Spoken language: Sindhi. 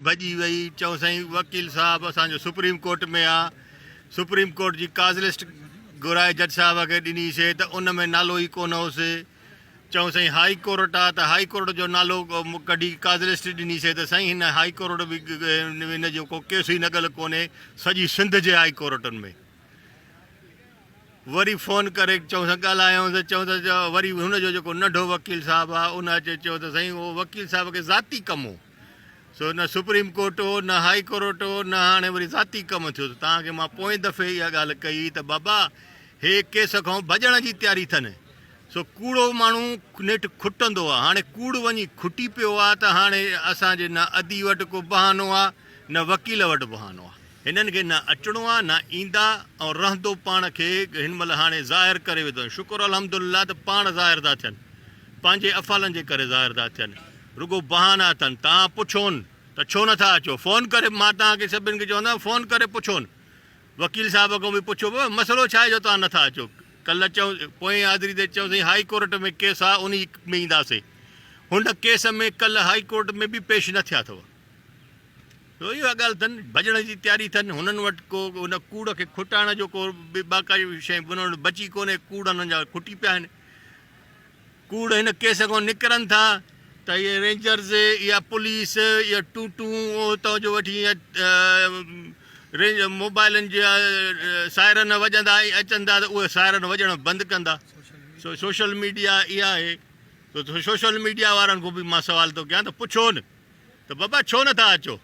ڀڄي وئي. چئون سائين وڪيل صاحب اسان جو سپريم ڪورٽ ۾ آ. سپريم ڪورٽ جي ڪاز لسٽ گهرائي جج صاحب کي ڏني سي ته ان ۾ نالو ئي ڪونه هوس. چئون سائين هائي ڪورٽ آ ته هائي ڪورٽ جو نالو ڪڍي ڪاز لسٽ ڏني سي ته سائين هن هائي ڪورٽ به هن جو ڪو ڪيس ئي نڳل ڪونهي سڄي سنڌ جي هائي ڪورٽن ۾. وري فون ڪري چئون سان ڳالهايائونس چئون ته وري هن جو جيڪو ننڍو وڪيل صاحب آ ان اچي چيو ته سائين اهو وڪيل صاحب کي ذاتي ڪم هو سو نه سپريم ڪورٽ هو نه هائي ڪورٽ هو نه هاڻي وري ذاتي ڪم ٿيو ته توهان کي مان پوئين دفعي اها ڳالهه ڪئي هئي ته بابا هي ڪيس کان ڀڄڻ جي تياري اٿن سو ڪوڙو ماڻهو نيٺ کٽندو آ هاڻي ڪوڙ وڃي کٽي پيو آ ته هاڻي اسان جي نه ادي وٽ ڪو بهانو آ نه وڪيل وٽ بهانو آ. هنن کي نه اچڻو آ نه ايندا ۽ رهندو پاڻ کي هن مهل هاڻي ظاهر ڪري وڌو شڪر الحمدلله ته پاڻ ظاهر ٿا ٿين پنهنجي افعالن جي ڪري ظاهر ٿا ٿين رڳو بهانا اٿن توهان پڇون ته ڇو نٿا اچو فون ڪري مان توهان کي سڀن کي چوندو فون ڪري پڇون وڪيل صاحب کان به پڇو بابا مسئلو ڇا آهي جو توهان نٿا اچو ڪلهه چئون پوئين حاضري تي چئون سائين هائي ڪورٽ ۾ ڪيس آ انهي ۾ اينداسي هن ڪيس ۾ ڪلهه هائي ڪورٽ ۾ به پيش نه ٿيا اٿو. سو اها ڳالهه اٿن، ڀڄڻ جي تياري اٿن، هنن وٽ ڪو ان ڪوڙ کي کٽائڻ جو ڪو به ٻاڪا جي شيء به انهن وٽ بچي ڪونهي، ڪوڙ انهن جا کٽي پيا آهن. ڪوڙ هن ڪيس کان نڪرن ٿا ته اهي رينجرز يا پوليس يا ٽوٽون اتان جو وٺي رينج موبائلن جا سائرن وڄندا ۽ اچن ٿا ته اهي سائرن وڄڻ بند ڪندا. سو سوشل ميڊيا اها آهي ته سوشل ميڊيا وارن کان به مان سوال ٿو ڪيان ته پڇو نه ته بابا ڇو نٿا اچو؟